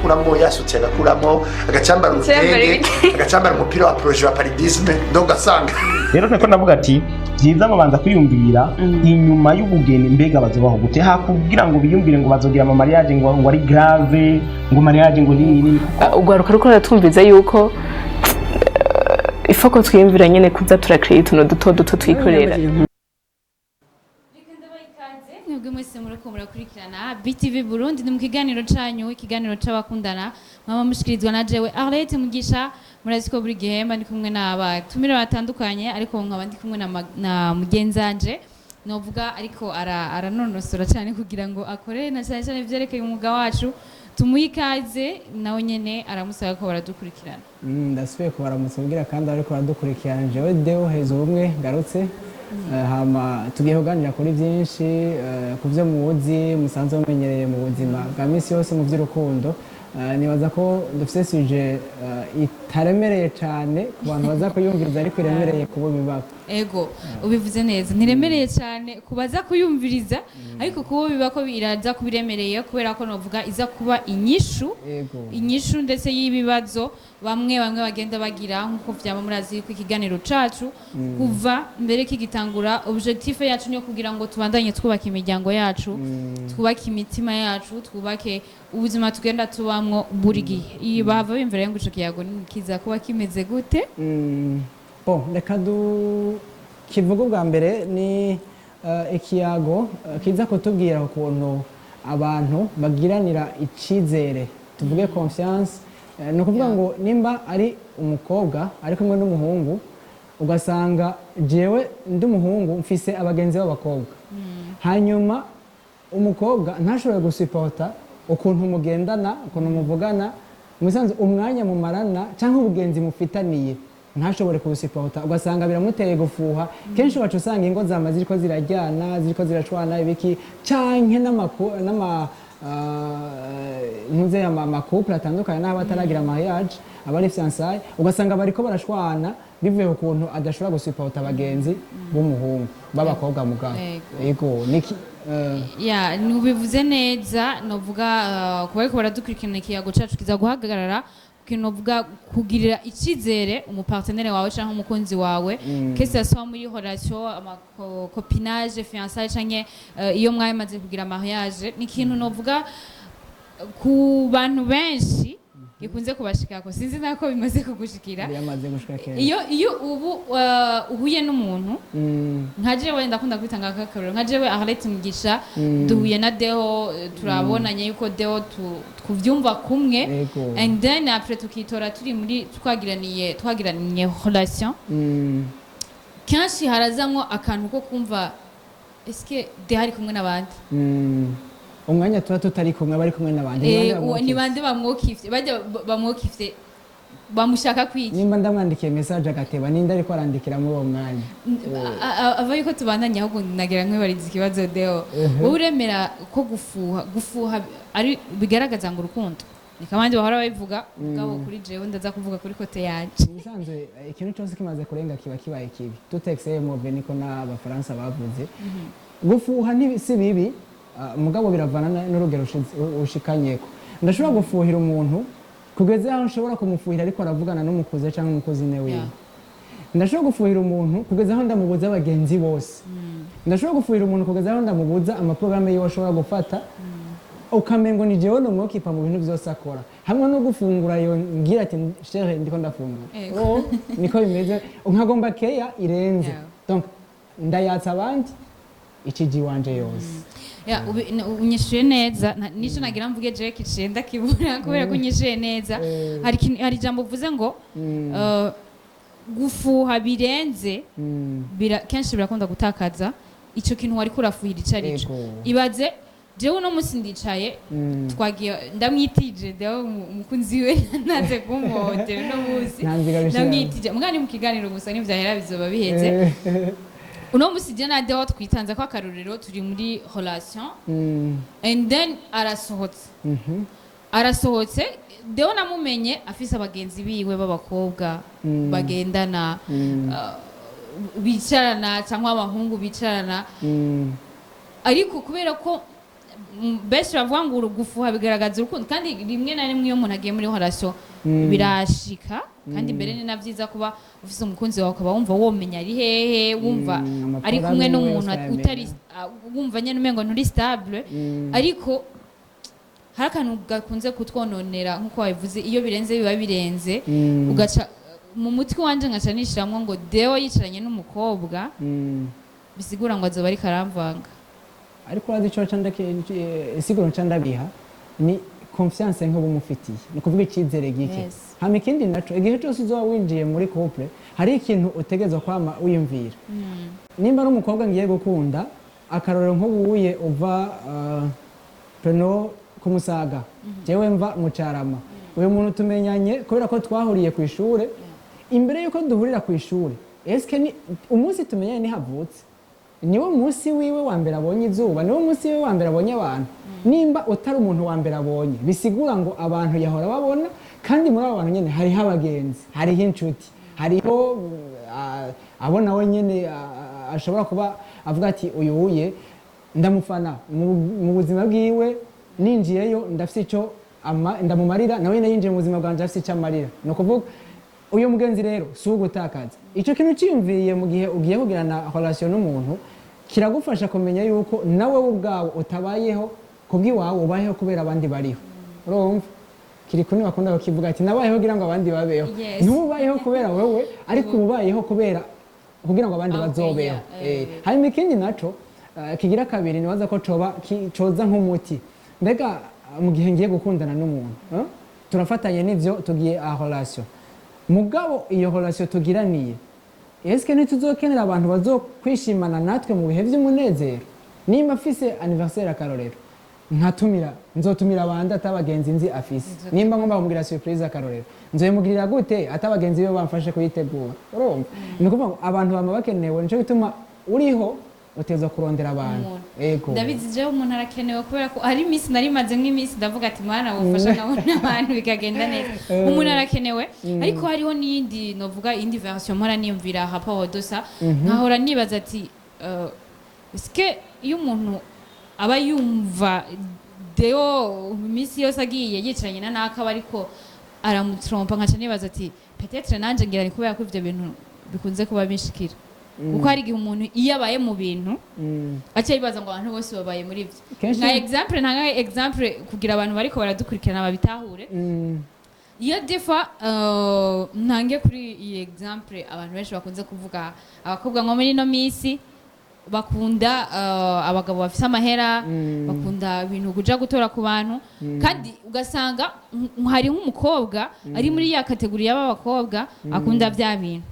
agakuramo, yasutse agakuramo, agacambara urutenge, agacambara umupira wa projet wa paludisme, donc ugasanga Rero niko ndavuga ati byiza babanza kwiyumvira inyuma y'ubugeni, mbega bazobaho gute, hakugira ngo biyumvire ngo bazogira ama mariage ngo ari grave, ngo mariage ngo nini nini. Urwaruka ruko ruratwumviza yuko ifoko twiyumvira nyene kuza turakira utuntu duto duto twikorera. Mwebwe mwese muriko murakurikirana BTV Burundi, ni mu kiganiro canyu, ikiganiro c'abakundana, mwama mushikirizwa na jewe Arlette Mugisha. Murazi ko buri gihe mba ndi kumwe n'abatumire batandukanye, ariko nkaba ndi kumwe na mugenzanje novuga ariko aranonosora cyane kugira ngo akore na cyane cyane ivyerekeye umwuga wacu. Tumuhe ikaze nawe nyene, aramusaba ko baradukurikirana. Ndasubiye kubaramutsa ubwira kandi ariko baradukurikirana. Jewe Deo heza ubumwe ngarutse. Hama tugiye kuganira kuri byinshi, ku byo muzi musanzwe mumenyereye mu buzima bwa minsi yose mu by'urukundo. Nibaza ko dufite sujet itaremereye cyane ku bantu baza kuyumviriza, ariko iremereye kubo bibako. Ego, ubivuze neza, ntiremereye cyane kubaza kuyumviriza, ariko kubo biba ko iraza kubiremereye, kubera ko novuga iza kuba inyishu inyishu ndetse y'ibibazo bamwe bamwe bagenda bagira. Nk'uko vyama, murazi ko ikiganiro cacu kuva mbere kigitangura, objectif yacu niyo kugira ngo tubandanye twubaka imiryango yacu, twubake imitima yacu, twubake ubuzima tugenda tubamwo buri gihe. Iyi bahava bimvira ngo ico kiyago kiza kuba kimeze gute? Bon, reka du kivuga ubwa mbere ni ikiyago kiza kutubwira ukuntu abantu bagiranira icyizere, tuvuge confiance. Ni ukuvuga ngo nimba ari umukobwa ari kumwe n'umuhungu, ugasanga jewe ndi umuhungu mfise abagenzi b'abakobwa, hanyuma umukobwa ntashobore gusupporta ukuntu mugendana, ukuntu muvugana, musanze umwanya mumarana cyangwa ubugenzi mufitaniye, ntashobore kubusupporta, ugasanga biramuteye gufuha. Kenshi wacu usanga ingo zama ziriko zirajyana, ziriko zirashwana ibiki, canke n'ama ntuze ama couple atandukanye n'abo bataragira mariage, abari fiançailles, ugasanga bariko barashwana bivuye ku kuntu adashobora gusupporta abagenzi b'umuhungu b'abakobwa mugabo. Yego. Yego, niki Ya, nubivuze neza. Novuga kuba ariko baradukurikirana, ikiyago cacu kiza guhagarara ku kintu novuga kugirira icizere umupartenaire wawe canke umukunzi wawe, que ce soit muri relation ama copinage, fiançailles, canke iyo mwamaze kugira mariage. Ni ikintu novuga ku bantu benshi gikunze kubashikako. Sinzi nako bimaze kugushikira. Biramaze gushika kenshi. Iyo ubu uhuye n'umuntu nka jewe, ndakunda kwitanga akarorero nka jewe Arlette Mugisha, duhuye na Deo, turabonanye yuko Deo tuvyumva kumwe, and then après tukitora turi muri twagiraniye relation, kenshi harazamwo akantu ko kumva eske Deo ari kumwe n'abandi? Umwanya tuba tutari kumwe bari kumwe n'abandi. Ni bande bamwokifye, bajya bamwokifye, bamushaka kwiki? Nimba ndamwandikiye message agateba, ninde ariko arandikira muri uwo mwanya? Ava yuko tubandanya, ahubwo nagira nkwibariza ikibazo. Deo, wowe uremera ko gufuha ari bigaragaza ngo urukundo? Niko abandi bahora babivuga, mugabo kuri jewe ndaza kuvuga kuri côté yanje. Mu bisanzwe, ikintu cyose kimaze kurenga kiba kibaye kibi. Tout excès est mauvais, niko n'Abafaransa bavuze. Gufuha si bibi, mugabo biravana n'urugero ushikanyeko. Ndashobora gufuhira umuntu kugeza aho nshobora kumufuhira ariko aravugana n'umukuze cyangwa umukuzine wiwe. Ndashobora gufuhira umuntu kugeza aho ndamubuza abagenzi bose. Ndashobora gufuhira umuntu kugeza aho ndamubuza amaporogaramu yiwe ashobora gufata, ukamengo ni jewe nomwokipa mu bintu byose akora, hamwe no gufungura yo ngira ati: "Chéri, ndiko ndafungura." Oh, niko bimeze, nkagomba keya irenze. Donc ndayatsa abandi ikiji wanje yose. Ya, unyishuye neza. Nico nagira mvuge jewe kiciye ndakibura kubera ko unyishuye neza. Hari ijambo uvuze ngo gufuha birenze kenshi birakunda gutakaza ico kintu wariko urafuhira ico arico. Ibaze jewe uno munsi ndicaye, twagiye, ndamwitije Deo, umukunzi we naze kumuhotera uno munsi. Nta nziga bishira. Ndamwitije mugabo ni mu kiganiro gusa, nivyahera bizoba biheze. Uno munsi je na Deo twitanze ko akarorero, turi muri relation and then arasohotse. Arasohotse, Deo namumenye afise abagenzi biwe b'abakobwa bagendana, bicarana, cyangwa abahungu bicarana, ariko kubera ko Benshi bavuga ngo gufuha bigaragaza urukundo, kandi rimwe na rimwe iyo umuntu agiye muri relation birashika. Kandi mbere ni na byiza kuba ufise umukunzi wawe, ukaba wumva womenya ari hehe, wumva Amakuru ari kumwe amwe n'umuntu yose utari ayamenya. wumva nyene umengo nturi stable. Ariko hari akantu gakunze kutwononera, nk'uko wabivuze, iyo birenze biba birenze. Ugaca mu mutwe wanje nkaca nishiramwo ngo Deo yicaranye n'umukobwa, bisigura ngo azoba ariko aramvanga. Ariko urazi ico isiguro nca ndabiha ni confiance nk'ubu umufitiye, ni ukuvuga icyizere gike. Hama ikindi naco, igihe cyose uzoba winjiye muri couple, hari ikintu utegerezwa kwama wiyumvira. Nimba ari umukobwa ngiye gukunda, akarorero, nk'ubuye uva peno ku Musaga, jewe mva mu Carama, uyu muntu tumenyanye kubera ko twahuriye ku ishure. Imbere y'uko duhurira ku ishure, eske ni umunsi tumenyanye nihavutse, niwo munsi wiwe wa mbere abonye izuba, niwo munsi wiwe wa mbere abonye abantu? Nimba utari umuntu wa mbere abonye, bisigura ngo abantu yahora babona, kandi muri abo bantu nyene hariho abagenzi, hariho inshuti, hariho abo nawe nyene ashobora kuba avuga ati uyu uye ndamufana mu buzima bwiwe, ninjiyeyo ndafise ico ndamumarira, nawe nyene yinjiye mu buzima bwanje afise ico amarira. Ni ukuvuga uyu mugenzi rero si uwugutakaza. Icyo kintu cyiyumviriye mu gihe ugiye kugirana relation n'umuntu, kiragufasha kumenya yuko nawe ubwawe utabayeho kubw'iwawe, ubayeho kubera abandi bariho. Urumva kiri kuni bakunda kukivuga ati nabayeho kugira ngo abandi babeho. Ntubayeho kubera wewe, ariko ubayeho kubera kugira ngo abandi bazobeho. Hanyuma ikindi naco kigira kabiri, nibaza ko coba coza nk'umuti. Mbega mu gihe ngiye gukundana n'umuntu, turafatanye n'ivyo, tugiye a relation, mugabo iyo relation tugiraniye, eske ntituzokenera abantu bazokwishimana natwe mu bihe vy'umunezero? Nimba afise anniversaire, akarorero, nkatumira, nzotumira abandi atabagenzi nzi afise? Nimba ngomba kumubwira surprise, akarorero, nzoyimugirira gute atabagenzi be bamfashe kuyitegura? Urumva, ni ukuvuga ngo abantu bama bakenewe. Nico gituma uriho uteza kurondera abantu. Umuntu. Ego. Ndabizi, jewe umuntu arakenewe, kubera ko hari iminsi nari maze nk'iminsi ndavuga ati mwana wufasha nkabona abantu bikagenda neza. Umuntu arakenewe. Ariko hariho n'iyindi, novuga iyindi version mpora niyumvira rapport de ça, nkahora nibaza ati est-ce que iyo umuntu aba yumva Deo iminsi yose agiye yicaranye na naka aba ariko aramutrompa, nkaca nibaza ati peut-être nanje ngira ni kubera ko ivyo bintu bikunze kuba binshikira, kuko hari igihe umuntu iyo abaye mu bintu aca yibaza ngo abantu bose babaye muri ibyo. Nka exemple, ntanga exemple kugira abantu bariko baradukurikirana babitahure. Iyo des fois ntange kuri iyi exemple, abantu benshi bakunze kuvuga, abakobwa nko muri ino minsi bakunda abagabo bafise amahera, bakunda ibintu kuja gutora ku bantu, kandi ugasanga hari nk'umukobwa ari muri ya catégorie y'aba bakobwa akunda vya bintu,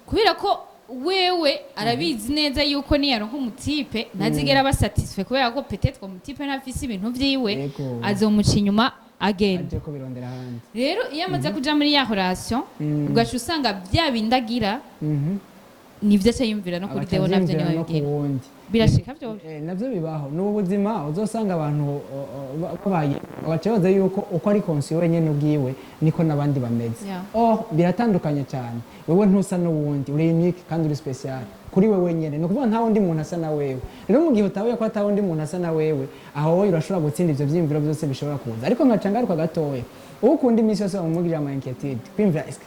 kubera ko wewe arabizi neza yuko niyaronka umu type ntazigera aba satisfait, kubera ko peut-être uwo mu type ntafise ibintu vyiwe, azomuca inyuma agenda aje kubirondera ahandi. Rero iyo amaze kuja muri ya relation, ugaca usanga bya bindi agira nivyo aca yumvira no kuri Abaca Deo, navyo avyiyumvira niwe no ku abibwira. wundi. Birashika vyo. Navyo bibaho, ni ubu buzima uzosanga abantu babaye bagaca baza yuko uko ari konsi wenyene ubwiwe niko n'abandi bameze. Oh, biratandukanye cyane. Wewe ntusa n'uwundi, uri unique kandi uri special kuri wewe nyene. Ni ukuvuga nta wundi muntu asa na wewe. Rero mu gihe utahuye ko ata wundi muntu asa na wewe, aho wowe urashobora gutsinda ivyo vyiyumviro byose bishobora kuza. Ariko nkaca ngaruka gatoya, uwo ukunda iminsi yose bamumugirira ama inquiétude, kwiyumvira eske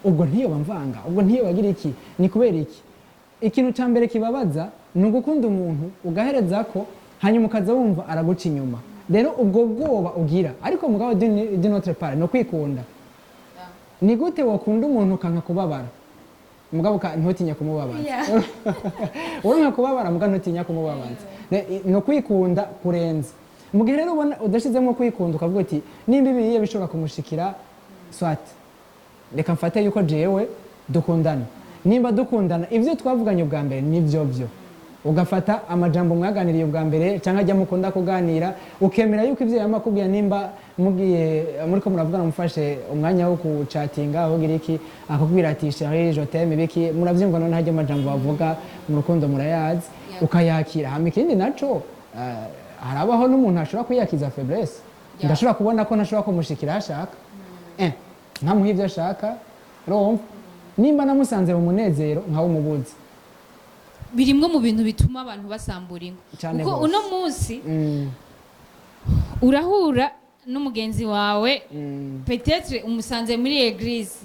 ubwo ntiyoba mvanga, ubwo ntiyoba agira iki, ni kubera iki? Ikintu cya mbere kibabaza ni ugukunda umuntu ugahereza ko, hanyuma ukaza wumva araguca inyuma. Rero ubwo bwoba ugira, ariko mugabo d'une autre part ni ukwikunda. Ni gute wakunda umuntu ukanka kubabara, mugabo ntutinye kumubabaza? Uranka kubabara, mugabo ntutinya kumubabaza. Ni ukwikunda kurenza. Mu gihe rero ubona udashizemo kwikunda, ukavuga uti nimba ibiye bishobora kumushikira, soit reka mfate yuko jewe dukundana, nimba dukundana ibyo twavuganye ubwa mbere nibyo byo, ugafata amajambo mwaganiriye ubwa mbere cyangwa ajya mukunda kuganira, ukemera yuko ibyo yama akubwira, nimba mugiye muriko muravugana, mufashe umwanya wo kucatinga, aho ugira iki, akakubwira ati chéri, je t'aime, biki, muravyumva. None hajya amajambo bavuga mu rukundo murayazi, ukayakira. Hama ikindi naco, harabaho n'umuntu ashobora kwiyakiza faiblesse. Ndashobora kubona ko ntashobora kumushikira aho ashaka, nkamuha ibyo ashaka. Urumva, nimba namusanze mu munezero nkawumubuza. Birimwe mu bintu bituma abantu basambura ingo, Cane kuko gose. uno munsi Urahura n'umugenzi wawe, peut-être umusanze muri église,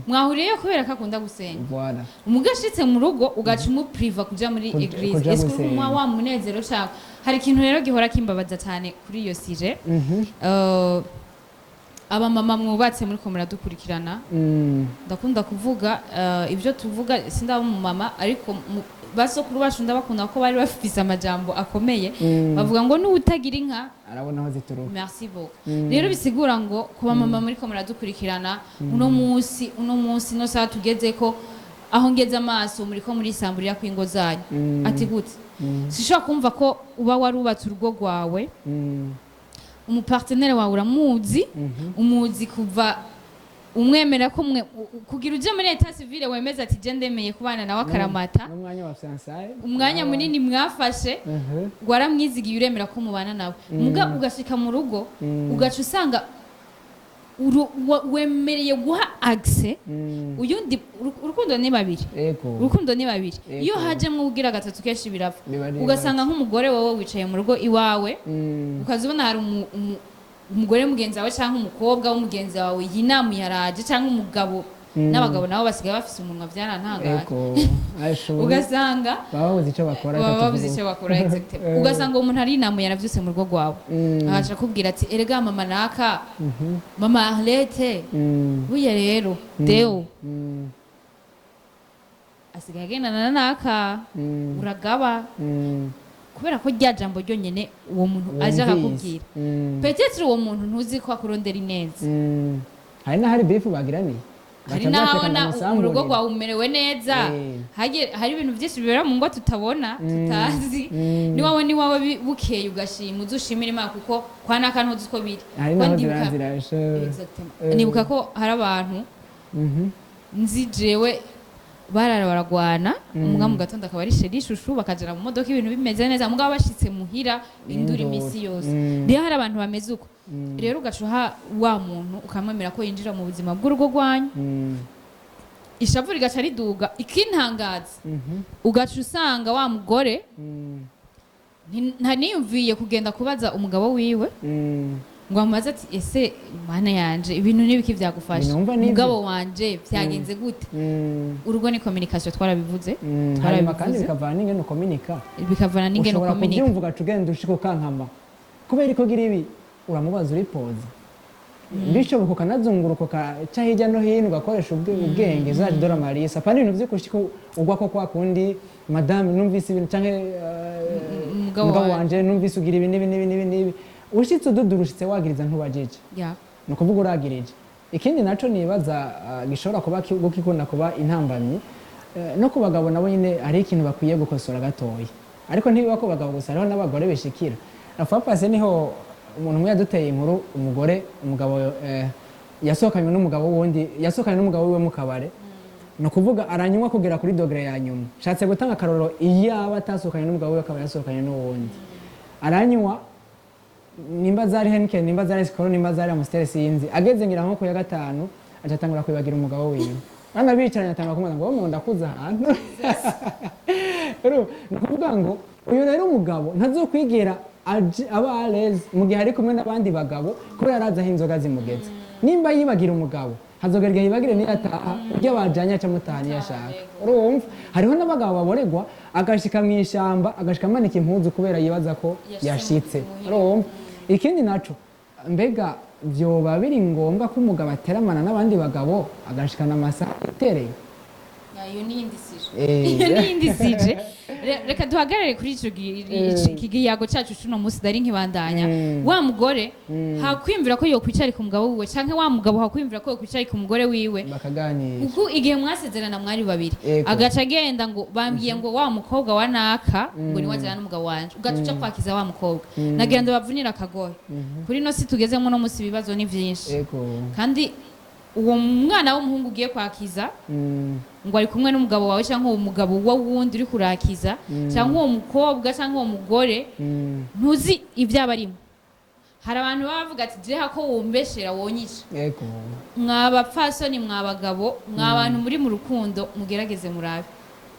mwahuriyeyo kubera ko akunda gusenga. Voilà. Umugashitse mu rugo, ugaca umupriva kuja muri église. Kuja Ese gusenga. urumwa wa munezero cyawe? Hari ikintu rero gihora kimbabaza cyane kuri iyo sujet. Abamama mwubatse, muri ko muradukurikirana, ndakunda kuvuga ibyo tuvuga. Sindaba umumama, ariko basokuru bacu ndabakunda ko bari bafise amajambo akomeye. Bavuga ngo n'uwutagira inka arabona aho zituruka. Merci beaucoup. Rero bisigura ngo kuba mama muri ko muradukurikirana uno munsi no saha tugeze ko aho ngeze amaso, muri ko murisamburira ku ingo zanyu. Ati gute? Sishobora kumva ko uba warubatse urugo rwawe, umupartenaire wawe uramuzi, umuzi kuva umwemera ko mwe kugira uje muri état civil, wemeza ati je ndemeye kubana nawe akaramata. N'umwanya wa fiançailles. Umwanya munini mwafashe, waramwizigiye, uremera ko mubana nawe. Muga ugashika mu rugo, ugaca usanga wemereye guha accès uyundi. Urukundo ni babiri. Urukundo ni babiri. Iyo hajemwo ugira gatatu, kenshi birapfa. Biba ari Ugasanga nk'umugore wowe wicaye mu rugo iwawe, ukaza ubona hari umugore mugenzi wawe cyangwa umukobwa w'umugenzi wawe yinamuye araje, cyangwa umugabo. N'abagabo nabo basigaye bafise umunwa, byarantangaje. Ashoboye. Ugasanga baba babuze icyo bakora. Baba reka babuze tuvuge. icyo bakora, exactement. Ugasanga uwo muntu arinamuye, aravyutse mu rugo rwawe, akaca akubwira ati erega mama naka, mama Arlette, burya rero Deo asigaye agendana na naka, uragaba. Kubera ko rya jambo ryonyene uwo muntu aje Wumvise. akakubwira, peut-être uwo muntu ntuzi ko akurondera ineza. Hari n'ahari beef bagiraniye. Hari Baca n'aho bateka na ndamusamburire. mu rugo rwawe umerewe neza. Hari ibintu byinshi bibera mu ngo tutabona, tutazi. Niwawe bukeye ugashima, uze ushimira Imana, kuko kwa naka ntuzi uko biri. Hari Ko n'aho ndibuka- zirazirashe. Exactement. Nibuka ko hari abantu nzi jewe barara baragwana, umwe mu gatondo akaba ari chéri, chouchou, bakajana mu modoka, ibintu bimeze neza, mugabo bashitse muhira indura Induru. Iminsi yose. Rero hari abantu bameze uko. Rero ugaca uha wa muntu, ukamwemera ko yinjira mu buzima bw'urugo rwanyu, ishavu rigaca riduga. Ikintangaza, ugaca usanga wa mugore ntaniyumviye kugenda kubaza umugabo wiwe ngo amubaze ati ese mana yanje, ibintu n'ibiki byagufasha? Numva nibyo. Mugabo wanje, byagenze gute? Urugo ni communication, twarabivuze. Hanyuma kandi Twarabivuze. bikavana n'ingene ukominika. Bikavana n'ingene Ushobora ukominika. kubyumva, ugaca ugenda ushika ukankama kubera ko ugira ibi, uramubaza uri posé, bishoboka ukanazunguruka, ukaca hirya no hino, ugakoresha ubwenge zaje dora marisa, apana ibintu vyo gushika ugwa ko kwa kundi madame numvise ibintu canke umugabo umugabo wawe. Wanje numvise ugira ibi n'ibi n'ibi n'ibi n'ibi, ushitse ududura, ushitse wagiriza, ntubajije. Ni ukuvuga uragirije. Ikindi naco nibaza gishobora kuba gikunda kuba intambamyi, no ku bagabo nabo nyine hari ikintu bakwiye gukosora gatoya, ariko ntibiba ku bagabo gusa, hariho n'abagore bishikira. La fois passée niho umuntu umwe yaduteye inkuru, umugore umugabo yasohokanye n'umugabo wundi, yasohokanye n'umugabo wiwe mu kabare, ni ukuvuga aranywa kugera kuri degré ya nyuma. Nshatse gutanga akarorero, iyo aba atasohokanye n'umugabo wiwe akaba yasohokanye n'uwundi, aranywa, nimba zari Heineken, nimba zari Skol, nimba zari Amstel, sinzi, ageze ngira nko ku ya gatanu, aca atangura kwibagira umugabo wiwe. Bana bicaranye, atangura kumubaza ngo wowe ndakuza ahantu. Rero ni ukuvuga ngo uyu rero umugabo ntazokwigera aba à l'aise mu gihe ari kumwe n'abandi bagabo, kubera arazi aho inzoga zimugeze. Nimba yibagira umugabo, hazogera igihe yibagire niyo ataha, ibyo bajanye aca amutaha niyo ashaka. Urumva hariho n'abagabo baboregwa, agashika mu ishamba, agashika amanika impuzu kubera yibaza ko yashitse yashitse. muhira. Urumva ikindi naco, mbega vyoba biri ngombwa ko umugabo ateramana n'abandi bagabo agashikana amasaha itereye? Iyo ni iyindi sujet. Eh. Iyo ni iyindi sujet. Reka duhagarare kuri ico iki giyago cacu cuno munsi. Dari nkibandanya, wa mugore hakwiyumvira ko yokwicarika umugabo wiwe, canke wa mugabo hakwiyumvira ko yokwicarika umugore wiwe, bakaganira. Kuko igihe mwasezerana mwari babiri. Agaca agenda ngo bambwiye ngo wa mukobwa wa naka ngo niwe ajyana n'umugabo wanje, ugaca uca kwakiza wa mukobwa. Nagira ngo bavunire akagohe kuri ino si tugezemo no munsi, ibibazo ni vyinshi. Kandi uwo mwana w'umuhungu ugiye kwakiza ngo ari kumwe n'umugabo wawe, cyangwa uwo mugabo wo wundi uri kurakiza, cyangwa uwo mukobwa, cyangwa uwo mugore, ntuzi ibyo aba arimo. Hari abantu baba bavuga ati jeha ko wumbeshera wonyica. Mwa bapfasoni, mwa bagabo, mwa bantu muri mu rukundo, mugerageze murabe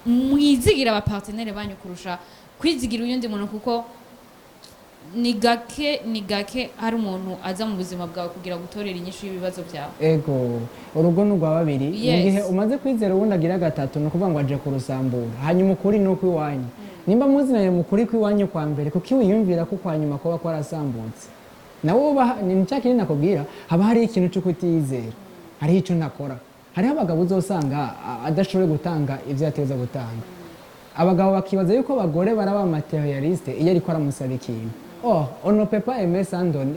mwizigira abapartenaire banyu kurusha kwizigira uyundi muntu, kuko Ni gake, ni gake hari umuntu aza mu buzima bwawe kugira gutorera inyishu y'ibibazo byawe. Ego, urugo ni urwa babiri. Mu gihe umaze kwizera uwundi agira gatatu, ni ukuvuga ngo aje kurusambura. Hanyuma ukuri ni ukw'iwanyu. Nimba muzinanye mu kuri kw'iwanyu kwa mbere, kuko wiyumvira ko kwa nyuma kuba kwarasambutse, nawe uba ni cya kintu nakubwira, haba hariho ikintu cyo kutiyizera, hariho icyo ntakora. Hariho abagabo uzosanga adashoboye gutanga ibyo yateza gutanga. Abagabo bakibaza yuko abagore baraba matérialiste iyo ariko aramusaba ikintu. Oh, on ne peut pas aimer sans donner.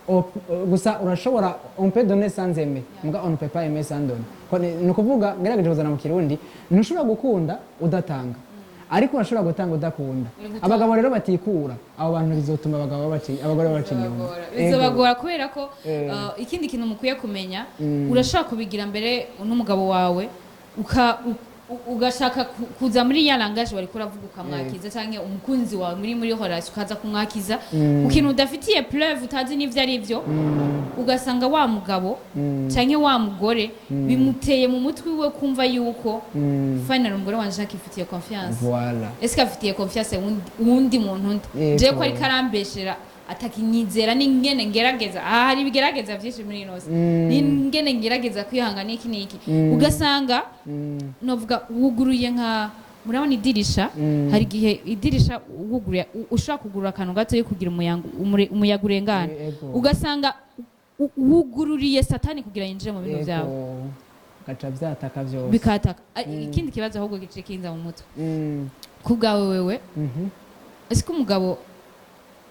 Oh, gusa urashobora, on peut donner sans aimer, muga on ne peut pas aimer sans donner. Ni ukuvuga, ngerageje kuzana mu Kirundi, ntushobora gukunda udatanga, ariko urashobora gutanga udakunda. Abagabo rero batikura, abo bantu bizotuma abagabo abagore babaca inyuma. Bizobagora kubera ko ikindi kintu mukwiye kumenya, urashaka kubigira mbere n'umugabo wawe, ugashaka kuza muri ya langage wariko uravuga, ukamwakiza, canke umukunzi wawe muri relation ukaza kumwakiza ku kintu udafitiye preuve, utazi n'ivyo ari byo, ugasanga wa mugabo canke wa mugore bimuteye mu mutwe wiwe kumva yuko final umugore wanje akifitiye confiance. Voilà. Ese afitiye confiance wundi muntu undi? Je ko ariko arambeshera, atakinyizera, n'ingene ngerageza, aha hari ibigerageza byinshi muri ino si, n'ingene ngerageza kwihangana iki n'iki, ugasanga novuga wuguruye nka, murabona idirisha, hari igihe idirisha wuguruye, ushobora kugurura akantu gato kugira umuyaga urengana, ugasanga wugururiye Satani kugira yinjire mu bintu byawe. Gaca byataka byose. Bikataka. Ikindi kibazo ahubwo gice kinza mu mutwe ku bwawe wewe, ese ko umugabo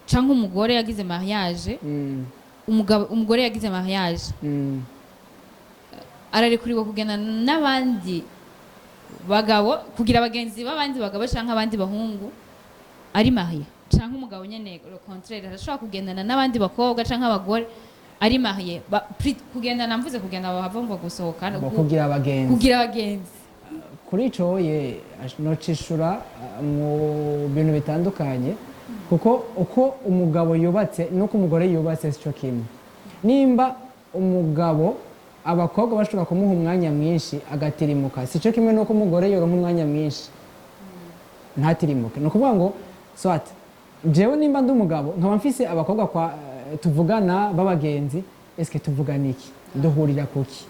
canke umugore yagize mariage, umugabo umugore yagize mariage, ararekuriwe kugenda n'abandi bagabo, kugira abagenzi b'abandi bagabo canke abandi bahungu ari marié, canke umugabo nyene le contraire arashobora kugendana n'abandi bakobwa canke abagore ari marié? Kugendana, mvuze kugenda, bahava mva gusohokana. Ngo kugira abagenzi. Kugira abagenzi. Kuri ico ye nocishura mu bintu bitandukanye, kuko uko umugabo yubatse n'uko umugore yubatse sico kimwe. Nimba umugabo abakobwa bashobora kumuha umwanya mwinshi agatirimuka, sico kimwe n'uko umugore yoronka umwanya mwinshi ntatirimuke. Ni ukuvuga ngo soit jewe nimba ndi umugabo nkaba mfise abakobwa kwa tuvugana b'abagenzi, eske tuvugana iki? Duhurira kuki?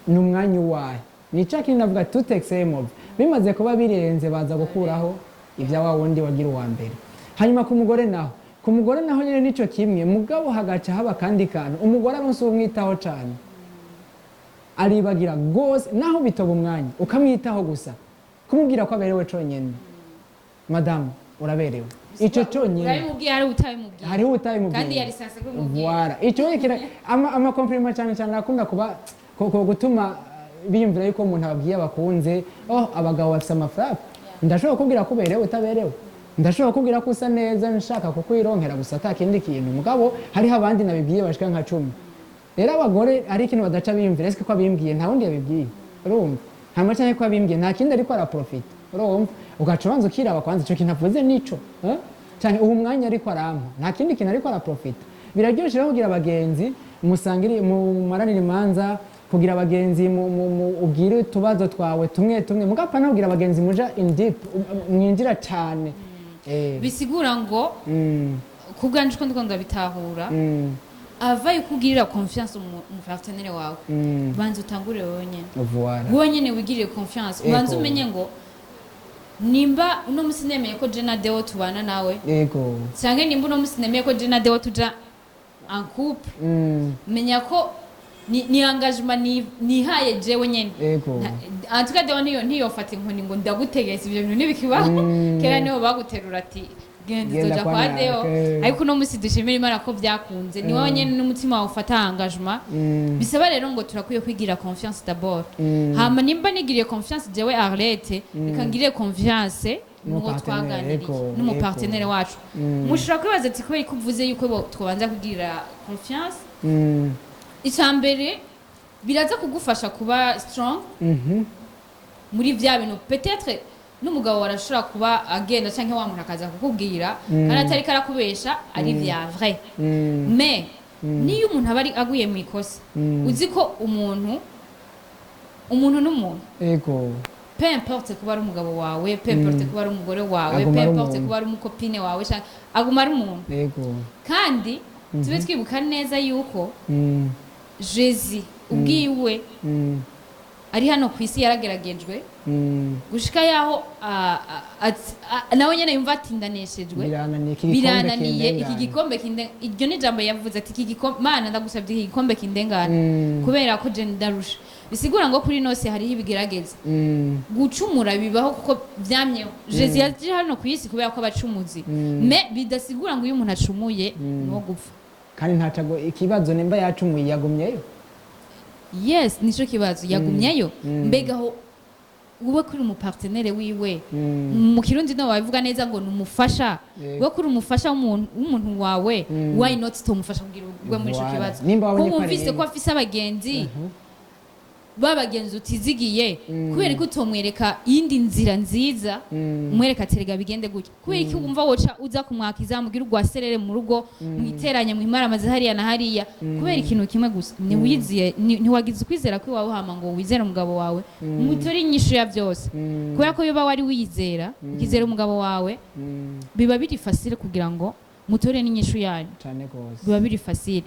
Ni umwanya uwahe? Ni cya kintu navuga, tout excès mauvais. Bimaze kuba birenze, baza gukuraho ibya wa wundi wagira uwa mbere. Hanyuma ku mugore naho nyine nico kimwe, mugabo hagaca haba akandi kantu. Umugore aronse umwitaho cane aribagira rwose, naho bitoba umwanya ukamwitaho gusa, kumubwira ko aberewe conyene, "Madamu, uraberewe," ico conyene. Urabimubwiye, hari utabimubwiye. Hariho utabimubwiye. Kandi yari sasa kubimubwira. Voilà, ico kira ama compliment cyane cyane akunda kuba gutuma biyumvira yuko umuntu ababwiye abakunze. Oh, abagabo bafise amafrappe. Ndashobora kukubwira ko uberewe utaberewe, ndashobora kukubwira ko usa neza nshaka kukwironkera gusa, ata kindi kintu. Mugabo hariho abandi nabibwiye bashika nka 10. Rero abagore hari ikintu badaca biyumvira: ese ko abimbwiye nta wundi yabibwiye? Urumva, hanyuma canke ko abimbwiye nta kindi ariko araprofita? Urumva, ugaca ubanza ukiraba kwanza ico kintu avuze nico, eh? Canke uwo mwanya ariko arampa nta kindi kintu ariko araprofita? Biraryoshe rero kugira abagenzi musangire, mumaranire imanza, kugira abagenzi ubwire utubazo twawe tumwe tumwe, mugapfa no kugira abagenzi muja in deep, mwinjira cane. Bisigura ngo ku bwanje uko ndiko ndabitahura, ava yuko ugirira confiance umu partenaire wawe, banza utangure wowe nyene. Voilà. Wowe nyene wigirire confiance, ubanze umenye ngo nimba uno musi nemeye ko je na Deo tubana nawe, canke nimba uno musi nemeye ko je na Deo tuja en couple, menya ko ni engagement nihaye jewe nyene. En tout cas Deo niyo ntiyofata inkoni ngo ndagutegetse, ivyo bintu ntibikibaho. Kera niho baguterura ati genda, Genda uzoja kwa kwa naka, Deo. Ariko uno musi dushimira Imana ko byakunze, ni wowe nyene n'umutima wawe ufata engagement. Bisaba rero ngo turakwiye kwigira confiance d'abord. Hama nimba nigiriye confiance jewe Arlette, reka ngirire confiance n'uwo n'umupartenaire, twaganiriye, n'umupartenaire wacu. Mushobora kwibaza ati kubera ko uvuze yuko twobanza kugirira confiance? Icya mbere, biraza kugufasha kuba strong muri vya bintu. Peut-être n'umugabo warashobora kuba agenda, canke wa muntu akaza kukubwira kandi atariko arakubesha, ari vya vrai. Mais niyo umuntu aba ari aguye mu ikosa, uzi ko umuntu n'umuntu. Peu importe kuba ari umugabo wawe, peu importe kuba ari umugore wawe, Aguma peu ari importe umuntu. kuba ari umucopine wawe, aguma ari umuntu. Kandi tube twibuka neza yuko Jésus ubwiwe ari hano ku isi yarageragejwe gushika yaho nawe nyene yumva ati ndaneshejwe. Birananiye, iki gikombe Birananiye, iki kindengane. gikombe iryo ni ijambo yavuze ati: "Iki gikombe, Mana, ndagusabye iki gikombe kindengane kubera ko je ndarusha." Bisigura ngo kuri nose hariho ibigerageza. Gucumura bibaho kuko vyamyeho. Jésus yaje hano ku isi kubera ko abacumuzi, mais bidasigura ngo iyo umuntu acumuye ni gupfa. Kandi ntacago ikibazo nimba yacumuye yagumyeyo. Yes, nico kibazo, yagumyeyo. Mbega aho ube kuri umupartenaire wiwe, mu Kirundi no babivuga neza ngo ni umufasha. We kuri umufasha w'umuntu wawe, why not tumufasha kugira ugwe muri ico Voilà. kibazo? Nimba wabonye ko ko wumvise arembye. ko afise abagenzi, babagenzi utizigiye, kubera ko utomwereka iyindi nzira nziza, umwereka ati: "Rega bigende gutya." Kubera iki wumva woca uza kumwakiza, mugira urwaserere mu rugo, mwiteranye, mwimaramaze hariya na hariya? Kubera ikintu kimwe gusa, ntiwiziye, ntiwagize ukwizera kw'iwawe hama ngo wizere umugabo wawe, mutore inyishu ya byose. Kubera ko iyo wari wiyizera, ukizera umugabo wawe, biba biri facile kugira ngo mutore n'inyishu yanyu. Cane gose. Biba biri facile.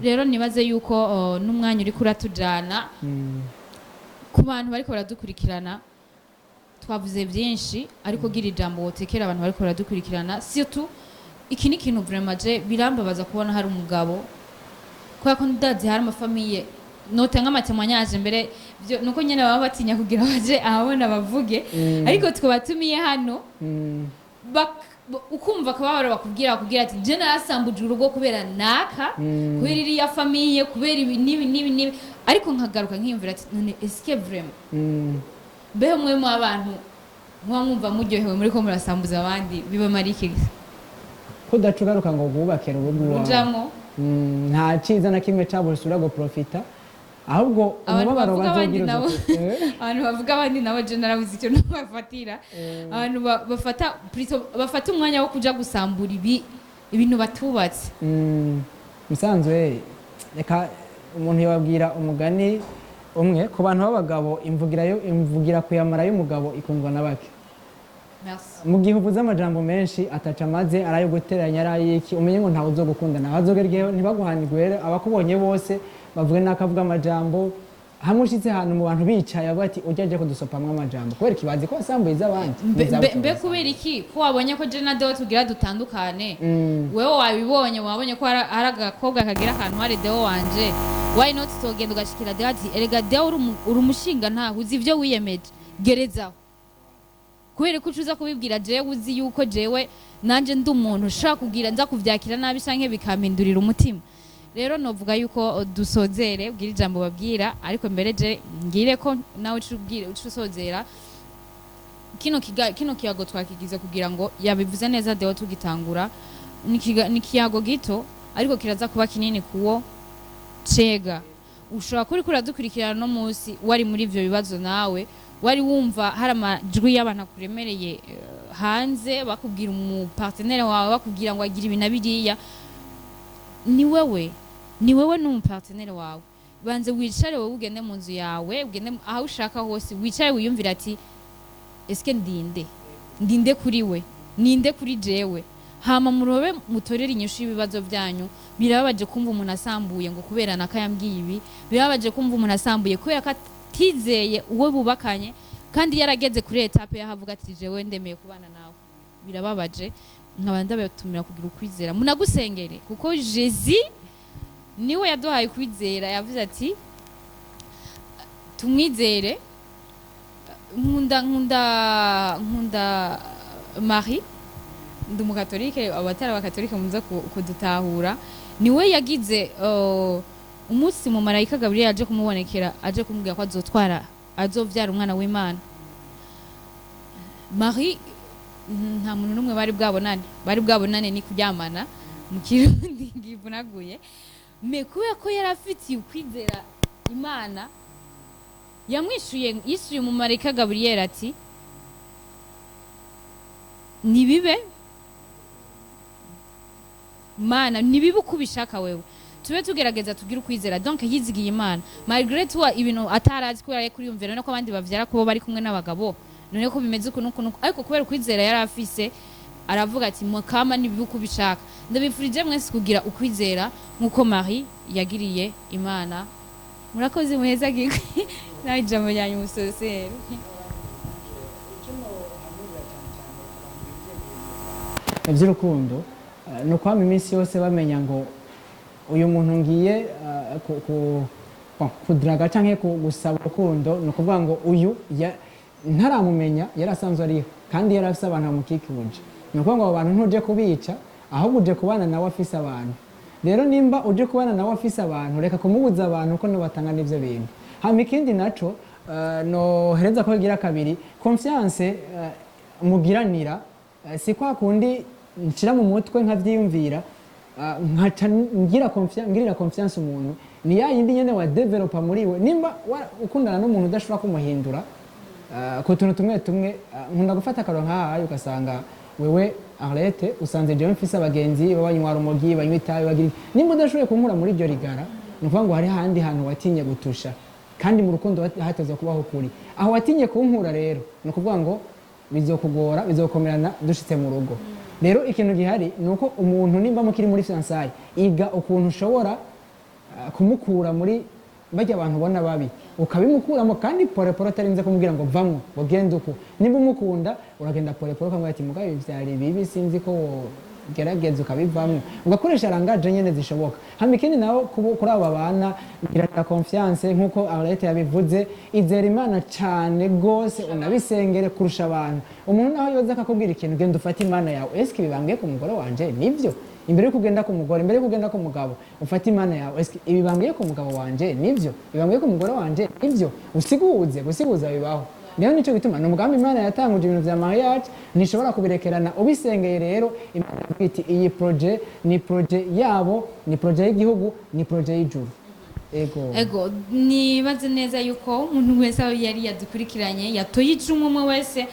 Rero nibaze yuko n'umwanya uriko uratujana. Ku bantu bariko baradukurikirana, twavuze byinshi, ariko gira ijambo wotekera abantu bariko baradukurikirana. Surtout iki ni ikintu vraiment je birambabaza kubona hari umugabo, kubera ko ndazi hari amafamilles notanga amatémoignages mbere nuko nyene baba batinya kugira baje ahabona bavuge, ariko twabatumiye hano. Ukumva akababaro bakubwira ati: "Je narasambuje urugo kubera naka, kubera iriya famille, kubera ibi n'ibi n'ibi n'ibi." Ariko nkagaruka nkiyumvira ati: "None est-ce que vraiment mbeho mwe mu abantu muba mwumva muryohewe muri ko murasambuza abandi, bibamara iki?" Kudaca ugaruka ngo wubake urugo iwawe. Ujamwo. Nta ciza na kimwe cabo usubira guprofita, ahubwo Abantu umubabaro bavuga abandi bazogira nabo, abantu bavuga abandi nabo, je narabuze icyo bafatira. Abantu bafata plutôt bafata umwanya wo kuja gusambura ibintu batubatse. Musanzwe reka umuntu yababwira umugani umwe ku bantu b'abagabo: imvugira yo imvugira kuyamara y'umugabo ikundwa na bake. Merci. Mu gihe uvuze amajambo menshi ataca amaze, ari ayo guteranya, ari ay'iki, umenye ngo ntawe uzogukunda nawe azogera igihe ntibaguhanirwe, abakubonye bose bavuge n'akavuga amajambo. Hamwe ushitse ahantu mu bantu bicaye, bavuga ati: "Ujya aje kudusopamwo amajambo," kubera ikibazi ko wasambuye iz'abandi. Mbe kubera iki ko wabonye ko je na Deo tugira dutandukane? Wewe wabibonye, wabonye ko hari agakobwa kagira akantu hari Deo wanje, why not togenda ugashikira Deo ati: "Erega Deo, uri umushinga, ntaho uzi ivyo wiyemeje, gerezaho." Kubera ko ucuza kubibwira jewe, uzi yuko jewe nanje ndi umuntu ushobora kugira nza kuvyakira nabi canke bikampindurira umutima. Rero novuga yuko dusozere, ubwira ijambo babwira, ariko mbere je ngire ko nawe uca uca usozera. Kino kiyago twakigize kugira ngo yabivuze neza Deo tugitangura, ni ikiyago gito ariko kiraza kuba kinini kuwo cega. Ushobora kuri kuradukurikirana no munsi wari muri ivyo bibazo, nawe wari wumva hari amajwi y'abantu akuremereye, hanze bakubwira umupartenaire wawe, bakubwira ngo agira ibi na biriya. Ni wewe n'umupartenaire wawe. Banze wicare wowe, ugende mu nzu yawe, ugende aho ushaka hose, wicare wiyumvire ati: "Eske ndinde ndinde kuri we, ninde kuri jewe?" Hama murobe mutorere inyishu y'ibibazo byanyu. Birababaje kumva umuntu asambuye ngo kubera naka yambwiye ibi. Birababaje kumva umuntu asambuye kubera ko atizeye uwo bubakanye, kandi yarageze kuri étape yahavuga ati: "Jewe ndemeye kubana nawe." Birababaje. Nkaba ndabatumira kugira ukwizera, munagusengere, kuko Jésus niwe yaduhaye kwizera. Yavuze ati tumwizere. Nkunda Marie, ndi umukatolike, abatari abakatolike muza kudutahura. Niwe yagize umunsi mu marayika Gabriel aje kumubonekera, aje kumubwira ko azotwara, azovyara umwana w'Imana. Marie nta muntu n'umwe bari bwabonane, ni kuryamana mu Kirundi ngivunaguye. Mais kubera ko yari afitiye ukwizera Imana, yamwishuye, yishuye mu marayika Gabriel ati: "Nibibe, Mana, nibibe uko ubishaka wewe." Tube tugerageza tugire ukwizera. Donc yizigiye Imana malgré tout ibintu atarazi, kubera yari kuriyumvira none ko abandi bavyara kubo bari kumwe n'abagabo, none ko bimeze uku n'uku n'uku. Ariko kubera ukwizera yari afise, aravuga ati: "Mukama, nibibe uko ubishaka." Ndabifurije mwese kugira ukwizera nk'uko Marie yagiriye Imana. Murakoze, muheza gigwi nawe ijambo ryanyu musosere. Iby'urukundo ni ukwama iminsi yose bamenya ngo uyu muntu ngiye bon, kudaraga canke gusaba urukundo, ni ukuvuga ngo uyu ntaramumenya yari asanzwe ariho kandi yari afise abantu bamukikuje. Ni ukuvuga ngo abo bantu ntuje kubica, ahubwo uje kubana nawe afise abantu. Rero nimba uje kubana nawe afise abantu, reka kumubuza abantu ko nibatanga n'ivyo bintu. Hama ikindi naco nohereza ko igira kabiri, confiance mugiranira, si kwa kundi nshira mu mutwe nkavyiyumvira, nkaca ngira confiance, ngirira confiance umuntu ni ya yindi nyene wa developa muri we. Nimba ukundana n'umuntu udashobora kumuhindura ku tuntu tumwe tumwe, nkunda gufata akaro nk'ahayo, ugasanga wewe Arlette usanze jewe mfise abagenzi banywa rumogi, banywa itabi, bagira iki. Nimba udashoboye kunkura muri iryo rigara, ni ukuvuga ngo hari ahandi hantu watinye gutusha, kandi mu rukundo hatezwa kubaho ukuri. Aho watinye kunkura rero, ni ukuvuga ngo bizokugora, bizokomerana dushitse mu rugo. Rero ikintu gihari ni uko umuntu nimba mukiri muri fiançailles, iga ukuntu ushobora kumukura muri bajya abantu ubona babi, ukabimukuramo kandi pole pole, utarinze kumubwira ngo vamwo, ngo genda uku. Nimba umukunda, uragenda pole pole ukamubwira ati: "Mugabo ibi vyari bibi, sinzi ko wogerageza ukabivamwo," ugakoresha langage nyene zishoboka. Hama ikindi nawe kuri abo babana, girana confiance nk'uko Arlette yabivuze. Izera Imana cane gose, unabisengere kurusha abantu. Umuntu naho yoza akakubwira ikintu, genda ufate Imana yawe: "Eske ibibambwiye ku mugore wanje nivyo?" Imbere yuko ugenda ku mugore, imbere yuko ugenda ku mugabo, ufate Imana yawe: "Eske ibibambwiye ku mugabo wanje nivyo? Ibibambwiye ku mugore wanje nivyo?" Usiguze, gusiguza bibaho. Rero nico gituma ni umugambi Imana yatanguje, ibintu vya mariage ntishobora kubirekerana ubisengeye. Rero Imana iravuga iti iyi projet ni projet yabo, ni projet y'igihugu, ni projet y'ijuru. Ego. Ego, nibaze neza yuko umuntu wese aho yari yadukurikiranye yatoye icumu, umwe wese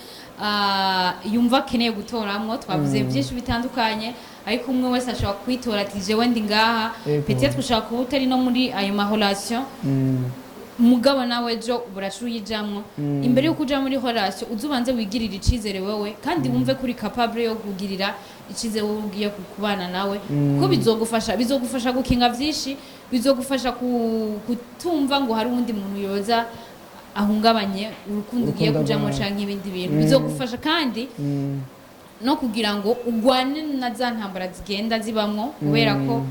yumva akeneye gutoramwo. Twavuze byinshi bitandukanye, ariko umwe wese ashobora kwitora ati: "Jewe ndi ngaha." Peut-être ushobora kuba utari no muri ayo ma relation, mugabo nawe ejo buraca uyijamwo. Imbere yuko uja muri relation, uze ubanze wigirire icizere wewe, kandi wumve kuri capable yo kugirira icizere wowe ugiye kubana nawe, kuko bizogufasha gukinga vyinshi, bizogufasha kutumva ngo hari uwundi muntu yoza ahungabanye urukundo ugiye urukundo kujamwo rwawe. Canke ibindi bintu bizogufasha kandi no kugira ngo ugwane na za ntambara zigenda zibamwo, kubera ko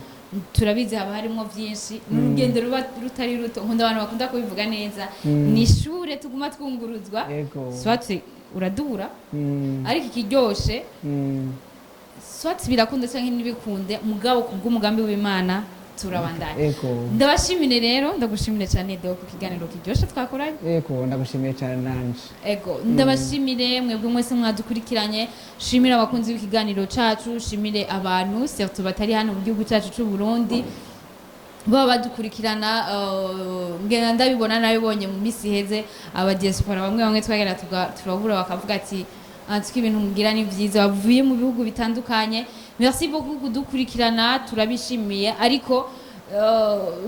turabizi haba harimo byinshi, ni urugendo ruba rutari ruto. Nkunda abantu bakunda kubivuga neza, ni ishure tuguma twunguruzwa. Soit uradubura, ariko ikiryoshe, soit birakunda cyangwa ntibikunde, mugabo kubw'umugambi w'Imana turabandanya. Ndabashimire rero, ndagushimire cyane Deo ku kiganiro kiryoshe twakoranye. Ego, ndagushimiye cyane nanje. Ego, ndabashimire mwebwe mwese mwadukurikiranye, shimire abakunzi b'ikiganiro cacu, shimire abantu surtout batari hano mu gihugu cyacu c'u Burundi baba badukurikirana. Ngenda ndabibona, nabibonye mu minsi iheze, aba diaspora bamwe bamwe twagenda turahura bakavuga ati: "Antuka ibintu mugira ni vyiza." Bavuye mu bihugu bitandukanye, merci beaucoup kudukurikirana, turabishimiye. Ariko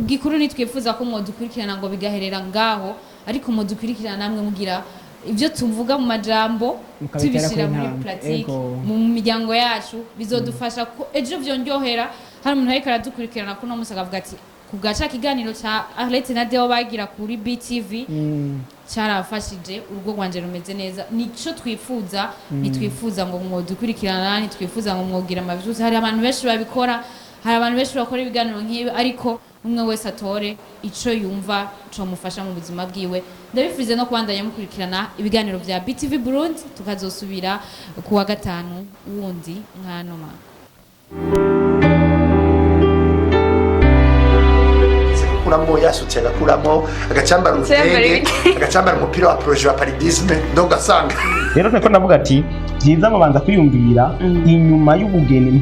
gikuru nitwifuza ko mwodukurikirana ngo bigaherera ngaho, ariko mudukurikirana namwe mugira ibyo tuvuga mu majambo mukabitera tubishyira ku muri ntambwe. pratique mu miryango yacu, bizodufasha ko ejo vyonryohera hari umuntu ariko aradukurikirana kuno munsi akavuga ati: "Ku bwa ca kiganiro ca Arlette na Deo bagira kuri BTV cyarafashije, urugo rwanje rumeze neza." Nico twifuza. Ntitwifuza ngo mwodukurikirana, ntitwifuza ngo mwogira amavyuzi. Hari abantu benshi babikora, hari abantu benshi bakora ibiganiro nk'ibi, ariko umwe wese atore ico yumva comufasha mu buzima bwiwe. Ndabifurize no kubandanya mukurikirana ibiganiro vya BTV Burundi, tukazosubira ku wa gatanu wundi nk'ano mango. Agakuramo yasutse, agakuramo agacambara urutenge, agacambara umupira wa projet wa paludisme, donc ugasanga Rero niko ndavuga ati byiza babanza kwiyumvira inyuma y'ubugeni.